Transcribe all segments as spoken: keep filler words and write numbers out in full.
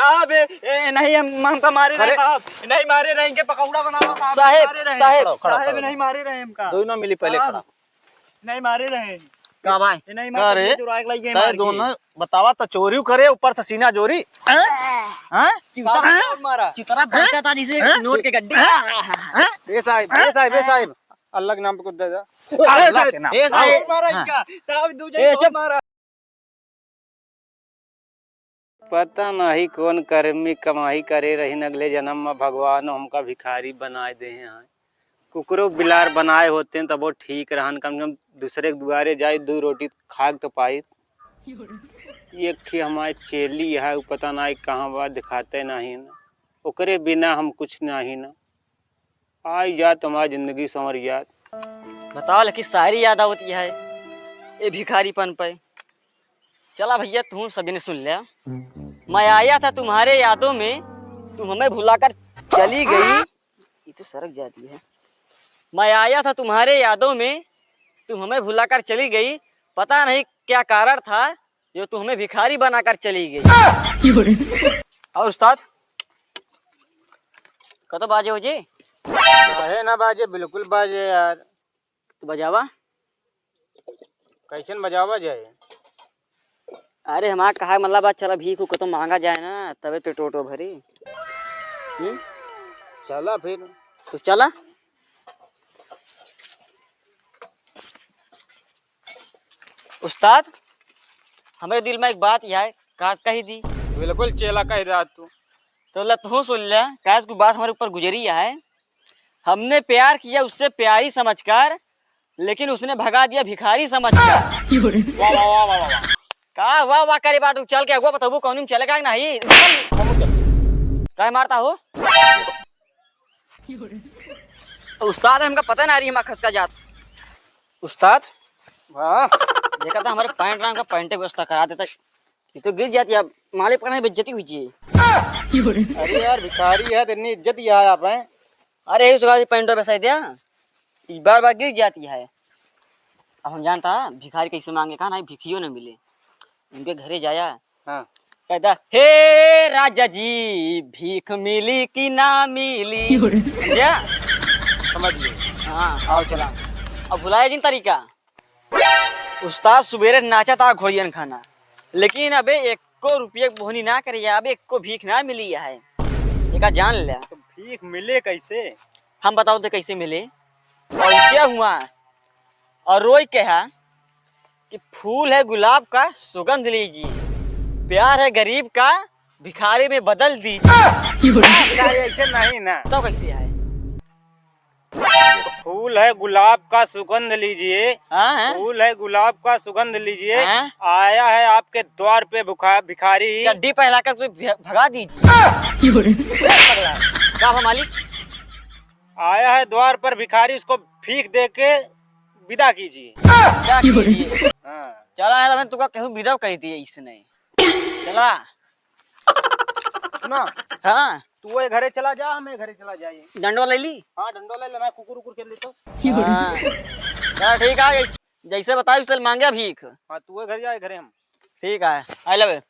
साहब, ए, ए, नहीं, हम, हमका मारे रहे अरे। साहब, नहीं मारे रहे, इनके पकौड़ा बनावा साहब, साहेब, मारे रहे। साहेब। खड़ा, खड़ा, साहेब, खड़ा। नहीं मारे रहे हमका। दोनों मिली पहले साहब, खड़ा। नहीं मारे रहे। का भाई? ये नहीं का मारे, रे? चुरा के लाई गए तै मार के। दोनों बतावा तो चोरी करे, ऊपर से सीना जोरी। हैं? हैं? चितरा, साहब, मारा। चितरा बजता था जैसे हैं? नोट के गड्डी। हैं? ए साहब, ए साहब, ए साहब, अल्लाह के नाम पे कुछ दे दे। अल्लाह के नाम। ए साहब। मारा हाँ। इसका। साहब, दू ए, जन चुप। मारा। पता नाही कौन कर्मी कमाई करे रहिन, अगले जनम मा भगवान हमका भिखारी बनाए देहे हैं। कुकुरो बिलार बनाए होतेन तबो ठीक रहन, कम से कम दूसरे के दुआरे जाए, दू रोटी खाए तो पाई। एक ठे हमारे चेली है, उ पता नाही कहाँ बा, दिखाते नाही न, ओकरे बिना हम कुछ नाही न। आई जात हमारी जिंदगी संवर जात। बताओ, लेकिन सारी याद आवती है ये भिखारीपन पे। चला भैया, तू सभी ने सुन लिया। मैं आया था तुम्हारे यादों में, तुम हमें भुलाकर चली गई। ये तो सरक जाती है। मैं आया था तुम्हारे यादों में, तुम हमें भुलाकर चली गई। पता नहीं क्या कारण था, जो तू हमें भिखारी बनाकर चली गई। और उस्ताद, कतो बाजे हो जी? काहे ना बाजे, बिल्कुल बाजे यार। तो बजावा। कैसन बजावा जाए? अरे हमार कहा मतलब बा, चला भीख उख कतो मांगा जाए ना, तबे पेट ओटो भरी। हम्म? चला फिर। तो चला। उस्ताद, हमरे दिल मा एक बात है, का कही दी? बिल्कुल चेला कही दा तू। तो ला तू सुन ले, काहे की बात हमरे ऊपर गुजरी है। हमने प्यार किया उससे प्यारी समझकर, लेकिन उसने भगा दिया भिखारी समझकर। वाह, वाह, वाह, वाह, वाह। का वाह, वाह करे बाटू, चल के अगुआ बताबू कौन में चले का नहीं? चल, हमू चल। काहे मारता हो? उस्ताद, हमका पता ना रही, हमार खसका जात। उस्ताद? हाँ? देखा था हमारे पैंट रंग का पैंटे व्यवस्था करा देता। ये तो गिर जाती है, माले पकड़ने बेइज्जती हुई जी। अरे यार, भिखारी है, तो इतनी इज्जत ही है आप हैं। अरे, यही सुखा दी पैंटो पे सही दिया, ये बार बार गिर जाती है। अब हम जानता, भिखारी कैसे मांगे, कहा ना, भिखियो न मिले। उनके घरे जाया, हाँ। कहता, "हे राजा जी, भीख मिली कि ना मिली?" क्यों रे? समझा? समझ गए। हाँ, आओ चला। अब भुलाया जिन तरीका। उस्ताद सुबेरे नाचा था घोड़ियन खाना, लेकिन अबे एको रुपये के बोहनी ना करे, अबे एको भीख ना मिली है। एका जान ले। तो भीख मिले कैसे? हम बताओ तो कैसे मिले। और क्या हुआ? और रोई कहा कि फूल है गुलाब का सुगंध लीजिए, प्यार है गरीब का भिखारी में बदल दीजिए। अच्छा, ऐसे नहीं ना। तो कैसे है? फूल है गुलाब का सुगंध लीजिए, हाँ, हाँ। फूल है गुलाब का सुगंध लीजिए, हाँ। आया है आपके द्वार पे भुखा-, भिखारी। चड्डी पहलाकर तुझे भि-, भगा दीजिए। पगला। का हो मालिक? आया है द्वार पर भिखारी, उसको भीख दे के विदा कीजिए। विदा कीजिए। हाँ। चला है, तब तुका कहूँ विदा कहती है इसने। चला। सुना। हाँ। तू वो घरे चला जा, हम ये घरे चला जाए। डंडो ले ली? हाँ, डंडो ले लेना, कुकुर उकुर खेल लेतो। हाँ। चला ठीक है, जैसे बताई उसे मांगे भीख। हाँ, तू वो घर जाए, घरे हम। ठीक है, I love you।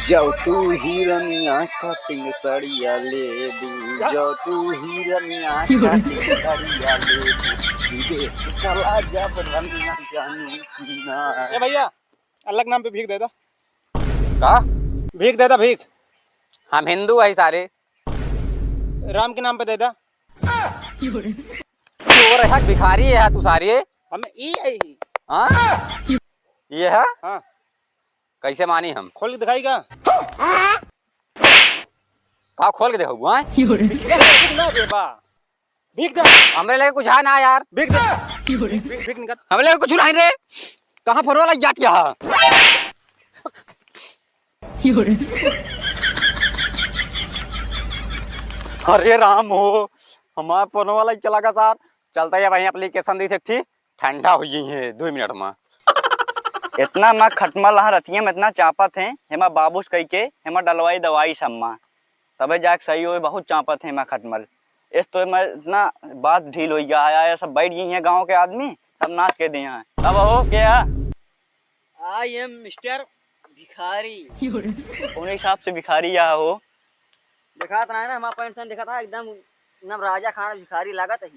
जाओ तू हिरनिया cutting सड़िया लेबू, जाओ तू हिरनिया cutting सड़िया लेबू, विदेश चला जाब रनिया जानू की ना। ए भैया, अल्लाह के नाम पे भीख दे दा। का? भीख दे दा, भीख। हम हिंदू है सारे। राम के नाम पे दे दा। चोर है, भिखारी है तू सारे। हम ई है ही। हाँ? ये है? हाँ। कैसे मानी हम? खोल के दिखाई का? का खोल के दिखाऊ, हाँ? भीख ना देबा। भीख दे। हमरे लगे कुछ है ना यार। भीख दे। भीख, भीख, भीख निकाल। हमरे लगे कुछ नहीं रे। कहाँ फोनवा लग जाती है? अरे राम हो, हमार फोनवा लग चला गा सार। चलता है भाई, application दी थे, ठीक? ठंडा हो गई है दो मिनट में। इतना मैं खटमल रहा रतिया में, इतना चापत है, हेमा बाबूस कही के, हेमा डलवाई दवाई सम्मा, तबे जाके सही होए, बहुत चापत है हेमा खटमल। इस तो मैं इतना बात ढील हो गया है, आया सब बैठ गई हैं गाँव के आदमी, सब नाश कर दिया है। अब हो क्या? I am Mister भिखारी। कौन हिसाब से भिखारी या हो? देखात ना है ना, हमारा पैंट शर्ट देखात है, एकदम, एकदम राजा खाना भिखारी लागत है।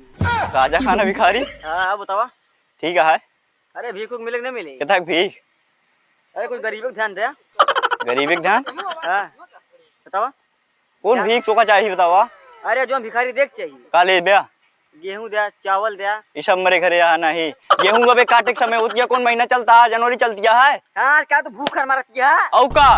राजा खाना भिखारी? हाँ, अब बतावा। ठीक है। अरे, भीख उख मिले कि नहीं मिले? कितना भीख? अरे, कुछ गरीब को ध्यान दे। गरीब को ध्यान? हाँ, बतावा। कौन भीख तोका चाहिए, बतावा? अरे, जो भिखारी देख चाहिए। का लेब्या? गेहूं द्या, चावल द्या। ई सब मरे घरे यहाँ नहीं। गेहूं अबे काटे के समय होती है, कौन महीना चलता है? जनवरी चलती है। हाँ, क्या तो भूख हर मारती है? औ का?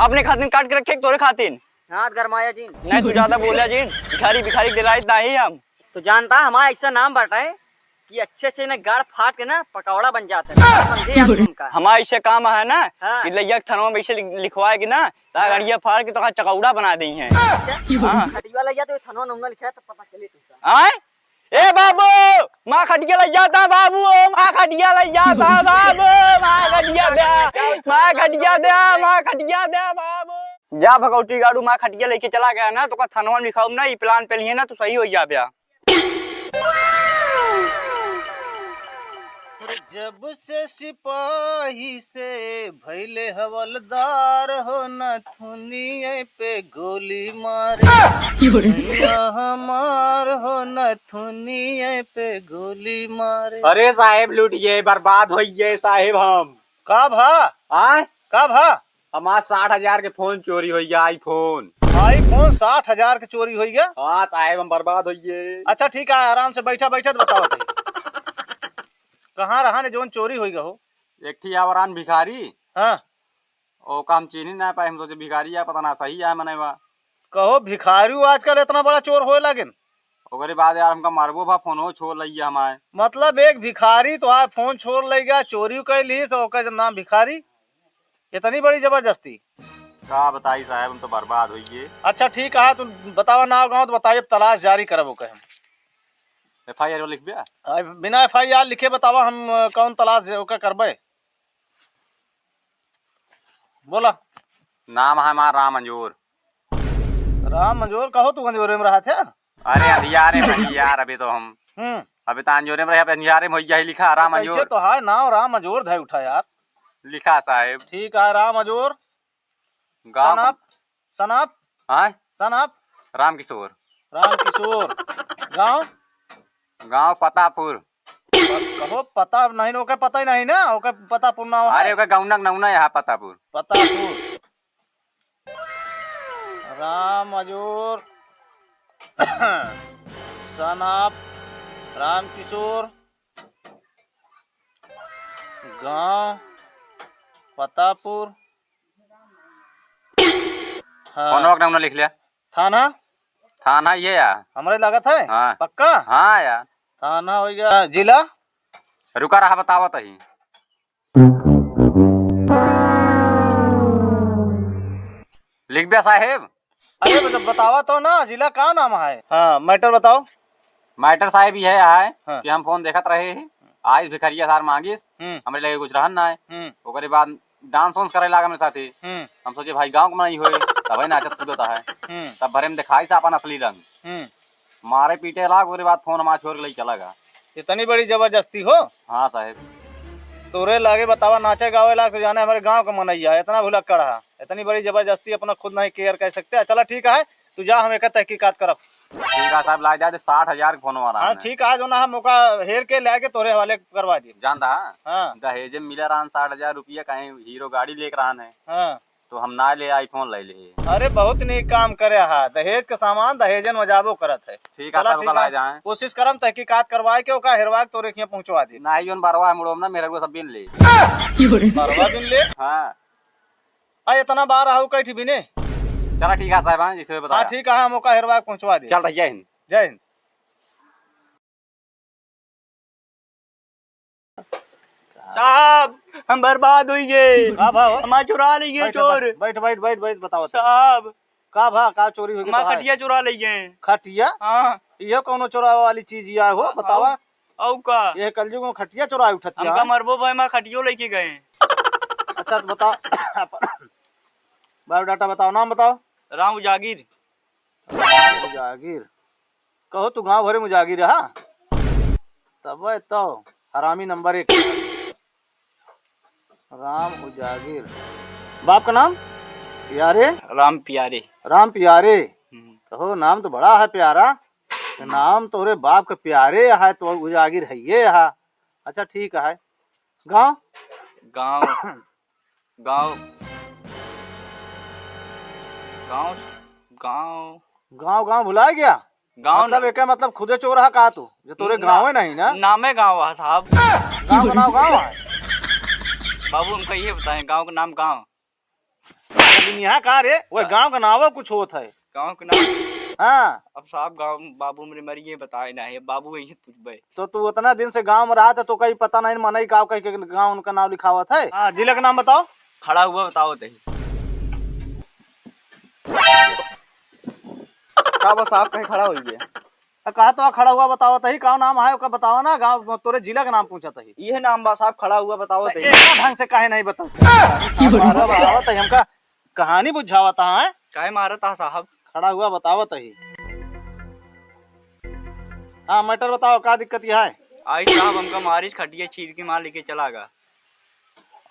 अपने खातिन काट के रखे, तोरे खातिन? हाँ, गरमाया जिन। नहीं, तू ज्यादा बोला जिन। भिखारी, भिखारी के डराइत नहीं हम। तो जानता, हमारा ऐसा नाम बाटे कि अच्छे से ना गाड़ फाट के ना पकौड़ा बन जाता है। समझे आप उनका? हमारा ऐसे काम है ना हाँ। कि लइया के थनवा में ऐसे लिख-, लिखवाए कि ना, ता हाँ। गड़िया फाड़ के तो चकौड़ा बना दी हैं। अच्छा। हाँ। खटिया लइया तो थनवा नमूना लिखा है, तो पता चले तुमका। आय? ए बाबू, माँ खटिया लइया ता बाबू, ओ माँ खटिया लइया ता बाबू, माँ खटिया दे, माँ खटिया दे, माँ खटिया दे बाबू। जा भगौती गाड़ू, माँ खटिया लेके चला गया ना, तो का थनवा में लिखाऊं ना, ई plan पे लिए ना, तो सही हो जाबे। जब से सिपाही से भइले हवलदार हो, नथुनिये पे गोली मारे। क्यों रे? सैया हमार हो, नथुनिये पे गोली मारे। अरे साहेब, लूट गए, बर्बाद हो गए साहेब हम। का भा? आय? का भा? हमार साठ हजार के फोन चोरी होइ गया, iPhone। iPhone साठ हजार के चोरी होइ गया? हाँ साहेब, हम बर्बाद होइ गए। अच्छा ठीक है, आराम से बैठा, बैठा तो बताओ तनी। कहाँ रहा ने जौन चोरी होइ गया हो? एक ठी आवरान भिखारी। हाँ। ओका हम चीन्ही ना पाए, हम सोचे भिखारी आए, पता ना सही आए मने बा। कहो भिखारी आजकल इतना बड़ा चोर होए लागिन? ओकरे बाद यार हमका मरबो भा, फोनो छोड़ लइया हमारे। मतलब एक भिखारी तो आए फोन छोड़ लइ गया, चोरी कइ ली, सो ओकर नाम भिखारी। इतनी बड़ी जबरदस्ती। का बताई साहेब, हम तो बर्बाद होइ गए। अच्छा ठीक है, तू बतावा नाव गाँव तो बताइए, अब तलाश जारी करब ओके हम। FIR लिखबे? आ, बिना FIR लिखे बतावा हम, अ, कौन तलाश जे ओके करबे? बोला। नाम है हमार राम अंजोर। राम अंजोर, कहो तू अंजोरे में रहत है? अरे अंधियारे में ही यार, अभी तो हम हम्म। अभी तो अंजोरे में रहे, अभी अंधियारे में होइ गया है लिखा, राम तो कैसे अंजोर। तो है नाम राम अंजोर धै उठा यार। लिखा साहेब। ठीक है, राम अंजोर। गाँव son of, son of? हाँ? Son of? राम किशोर। राम किशोर। गाँव? गाँव पतापुर। प-, कहो पता नहीं ना, ओके पता ही नहीं ना, ओके पतापुर नाम अरे है। ओके गौनक नौना यहाँ पतापुर। पतापुर। राम अजोर, son of राम किशोर, गांव पतापुर। हाँ। फोनवा के नंबर लिख लिया। थाना? थाना ये या। हमरे लागत है? हाँ। पक्का? हाँ यार। थाना हो गया। जिला? रुका रहा, बतावत ही। लिख दिया साहेब। अरे मतलब बतावा तो ना, जिला का नाम है? हाँ, matter बताओ। Matter साहेब ये है हाँ। कि हम फोन देखत रहे ही, आइस भिखरिया सार मांगिस, हम्म। हमरे लगे कुछ रहन ना है। हम्म। ओकरे बाद dance वांस करे लागन साथी। हम्म। हम सोचे भाई गाँव के मनई होए, तबे नाचत कूदत है। हम्म। तब भरे में दिखाई से अपन असली रंग। हम्म। मारे पीटे लाग, ओकरे बाद फोन हमार छोड़ के लई चला गा। इतनी बड़ी जबरदस्ती हो? हाँ साहेब। तोरे लागे बतावा, नाचे गावे लाग तो जाने हमरे गाँव के मनई है, इतना भुलक्कड़ है, इतनी बड़ी जबरदस्ती, अपना खुद नहीं care कर सकते। चला ठीक है, तू जा, हम एक तहकीकात करब। ठीक है साहेब, लाग जाए साठ हजार के फोन वाला हाँ है। ठीक है, जो ना हम ओका हेर के लाके तोरे हवाले करवा दिए। जानता है? हाँ। दहेज में मिला रहन साठ हजार रुपया, कहीं हीरो गाड़ी लेके रहन है। हाँ। तो हम ना ले, iPhone ले ले। अरे बहुत नीक काम करे हा, दहेज का सामान दहेजन में जाबो करत है। ठीक है, चला, तब ठीक कल आ है। जाए। कोशिश करम तहकीकात करवाए के ओका हेरवा के तोरे खिया पहुंचवा दे। ना ही उन बरवा मुड़ो ना, मेरे को सब बिन ले। बरवा बिन ले? हाँ। आ इतना बार आहू कई ठी बिने। चला ठीक है साहब, हाँ, जैसे भी बता। हाँ ठीक है, हम ओका हेरवा के पहुंचवा दे। चल, जय हिंद। जय हिंद। साहब, हम बर्बाद होइ गए। का भा हो? हमार चुरा लइ गए बैठ, चोर। बैठ, बैठ, बैठ, बैठ, बताओ तो। साहब। का भा, का चोरी होइ गई हमार तोहार? खटिया चुरा लइ गए। खटिया? हाँ। ये कौनो चोरावे वाली चीज या हो, बतावा। औ, औ का? ये कलयुग में खटिया चोराए उठत हमका या? मरबो भाई, हमार खटियो लेके गए। अच्छा, तो बताओ, बायोडाटा बताओ, नाम बताओ। राम उजागिर। राम उजागिर। कहो तू गाँव भरे में उजागिर रहा? तब तो हरामी नंबर एक। राम उजागिर। बाप का नाम? प्यारे? राम प्यारे। राम प्यारे। हम्म। कहो, नाम तो बड़ा है प्यारा। हम्म। नाम तोरे बाप के प्यारे है, तो उजागिर है ये है। अच्छा, ठीक है। गाँव? गाँव, गाँव, गाँव, गाँव। गाँव, गाँव भुला गया? गाँव मतलब न- एके मतलब खुदे चोर हा का तू, जो तोरे ना- गाँवे नहीं ना? नामे गाँव है साहब। गाँव का नाम गाँव है? बाबू, हम कहिए बताएं, गाँव का नाम गाँव। लेकिन यहाँ का रे, वो गाँव का नाम कुछ होत है। गाँव का नाम? हाँ। अब साहब, गाँव बाबू मेरे मरिए बताए ना है, बाबू यही पूछबे। तो तू उतना दिन से गाँव में रहा था, तो कहीं पता नहीं मनई गाँव कहीं के गाँव उनका नाम लिखावत है। हाँ, जिला का नाम बताओ। खड़ा हुआ बताओ तही। का बस आप कहीं खड़ा होइए? आ, कहा तो खड़ा हुआ बतावत ही, का नाम है ओका बतावा ना, गाँव तोरे जिला का नाम पूछत ही। इहे नाम बा साहब, खड़ा हुआ बतावत ही। एतना ढंग से काहे नहीं बतावत? मारा बतावत ही, हमका कहानी बुझावत है। काहे मारत हा साहब? खड़ा हुआ बतावत ही। हाँ, मैटर बताओ, का दिक्कत है? आई साहब, हमका मारिस, खटिया छीन के मार लेके चला गा।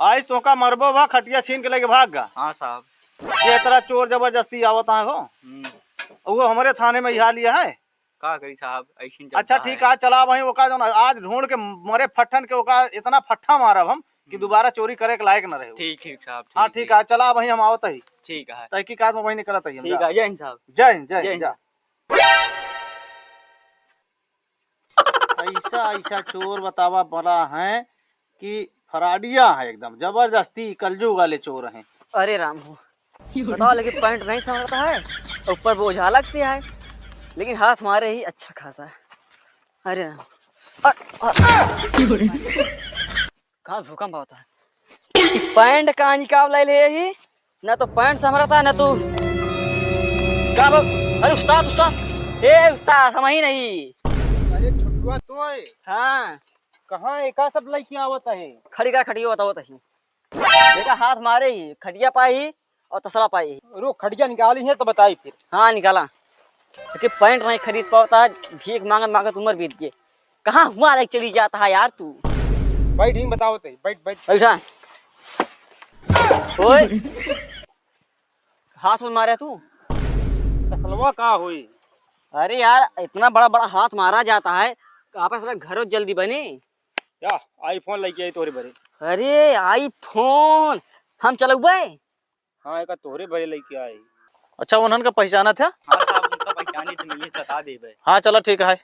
आइस तोका मरबो बा, खटिया छीन के लेके भाग गा। हाँ साहब। ये तरह चोर जबरदस्ती आवत है हो। हम्म। वो हमरे थाने में यहाँ लिया है। का करी साहब, ऐसी अच्छा ठीक है, चला वहीं ओका जौन आज ढूंढ के मरे फट्ठन के ओका इतना फट्ठा मारब हम कि हम्म। दोबारा चोरी करे के लायक न रहे। ठीक, ठीक साहब, हाँ ठीक, ठीक ठीक। है, चला वहीं हम आवत ही। ठीक है। तहकीकात में वहीं निकलत ही हम, ठीक जा। है, जय हिंद साहब। जय हिंद, जय जय हिंद, हिंद। जा। ऐसा, ऐसा चोर बतावा बड़ा है कि फराडिया है एकदम जबरदस्ती, कलजुग वाले चोर हैं। अरे राम हो, बताओ, लेकिन पैंट नहीं समझता है, ऊपर बोझा अलग से है, लेकिन हाथ मारे ही अच्छा खासा है। अरे राम। अ-, अ-, कहाँ भूकंप होता है? ई पैंट कहाँ निकाल ले ही? ना तो पैंट संभरता, ना तू का बो-, अरे उस्ताद, उस्ताद, ए उस्ताद, हम ही नहीं। अरे छोटुआ तो है। हाँ। कहाँ एका सब लइके आवत है? खड़ी कर खटियो बताओ तही। देखा हाथ मारे ही, खटिया पाई और तसला पाई ही। रुक, खटिया निकाली है तो बताई फिर। हाँ, निकाला। क्योंकि पैंट नहीं खरीद पावता, भीख मांगत मांगत उम्र बीत गई। कहाँ हुआ ले चली जाता है यार तू? बैठ, ही बताओ ते, बैठ, बैठ। बैठा। ओए, हाथ में मारे तू? तसलवा का होई? अरे यार, इतना बड़ा बड़ा हाथ मारा जाता है, आपस में घरों जल्दी बने। या, iPhone लेके आई तोरे बरे। अरे, iPhone हम चलउबे? हाँ, एका तोहरे बरे लइके आए। अच्छा, उन्हन का पहचानत है? हाँ साहब, उनका पहचानी तो मिली, बता देबे। हाँ, चलो, ठीक है।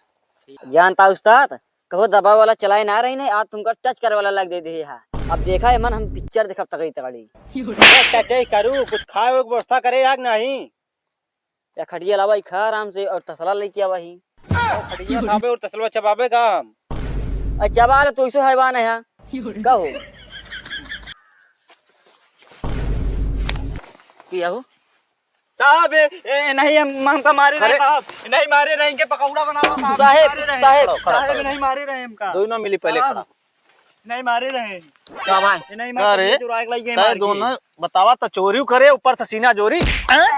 जानता उस्ताद, कबो दबा वाला चलाए ना रही नहीं, आज तुमका टच करे वाला लग दे दे है। अब देखा है मन, हम पिक्चर देखब तगड़ी तगड़ी। अरे, टच ही करू, कुछ खाए के व्यवस्था करे या कि नहीं? या खटिया लावा, ई खा आराम से और तसला लेके आवा ही। खटिया खाबे और तसलवा चबाबे का हम? अरे चबा ले, तू ऐसे हैवान है यहाँ। का हो? पिया हो? साहब, ए, ए, नहीं, हम, हमका मारे रहे अरे। साहब, नहीं मारे रहे, इनके पकौड़ा बनावा साहब, साहेब, मारे रहे। साहेब। खड़ा, खड़ा, साहेब, खड़ा। नहीं मारे रहे हमका। दोनों मिली पहले साहब। खड़ा। नहीं मारे रहे। का भाई? ये नहीं का मारे, रे? ये चुरा के लाई गए तै मार के। दोनों बतावा तो चोरी करे, ऊपर से सीना जोरी। हैं?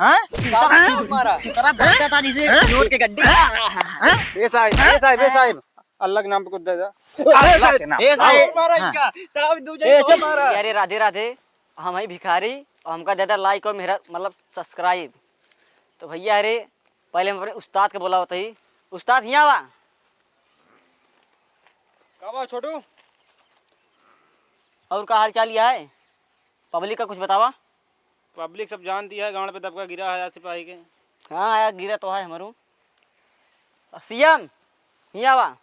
हैं? का मारा? चितरा भरता था जिसे हैं? नोट के गड्डी। हैं? ए साहब, ए साहब, ए साहब, अल्लाह के नाम पे कुछ दे दे। अल्लाह के नाम। ए साहब। मारा हाँ। इसका। साहब, दो ए, जन चुप। मारा। अरे राधे राधे, हम ही भिखारी और हमका दे दे like और मेरा मतलब subscribe। तो भैया अरे, पहले हम अपने उस्ताद के बोला होता ही। उस्ताद हियाँ बा। का बा छोटू? और का हाल चाल या है? पब्लिक का कुछ बतावा। पब्लिक सब जानती है, गांड पे दबका गिरा है आज सिपाही के। हाँ यार, गिरा तो है हमारू। सीएम, हियाँ बा।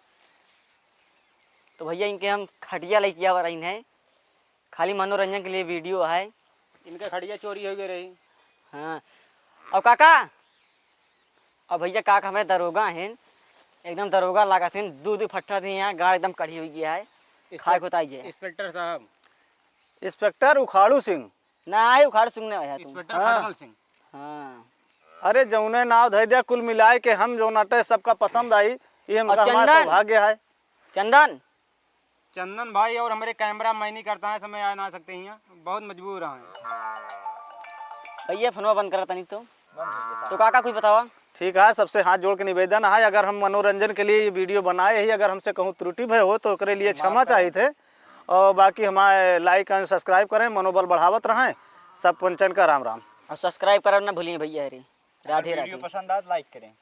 तो भैया इनके हम खटिया लेके आवा रही हैं, खाली मनोरंजन के लिए वीडियो है। इनका खटिया चोरी हो गई रही। हाँ। और काका, अब भैया काका हमरे दरोगा हैं, एकदम दरोगा लागत हैं, दू दू फट्टा दे यहाँ, गाड़ एकदम कढ़ी हुई गया है, खाए इंस्पेक्ट-, खोताई जे। इंस्पेक्टर साहब। इंस्पेक्टर उखाड़ू सिंह। ना, आई उखाड़ू सिंह ना आया तू। इंस्पेक्टर हाँ। खटमल सिंह। हाँ। अरे जौने नाव धै दिया कुल मिलाए के हम जौन अटे सबका पसंद आई, ये हमका और हमारा चंदन। सौभाग्य है। चंदन। चंदन भाई और हमारे कैमरा मैनी करता है, समय आ ना सकते हैं, बहुत मजबूर हैं। भैया, फोनवा बंद करा तनी तो। बंद हो गया। तो काका कुछ बतावा। ठीक है, सबसे हाथ जोड़ के निवेदन है, अगर हम मनोरंजन के लिए ये video बनाए ही, अगर हमसे कहूँ त्रुटि भय हो तो ओकरे लिए माफ क्षमा करें। चाहित है। और बाकी हमारे like and subscribe करें, मनोबल बढ़ावत रहें। सब पंचन का राम राम। और subscribe करना ना भूलिए भैया रे। अगर राधे video राधे। पसंद आए तो like करें।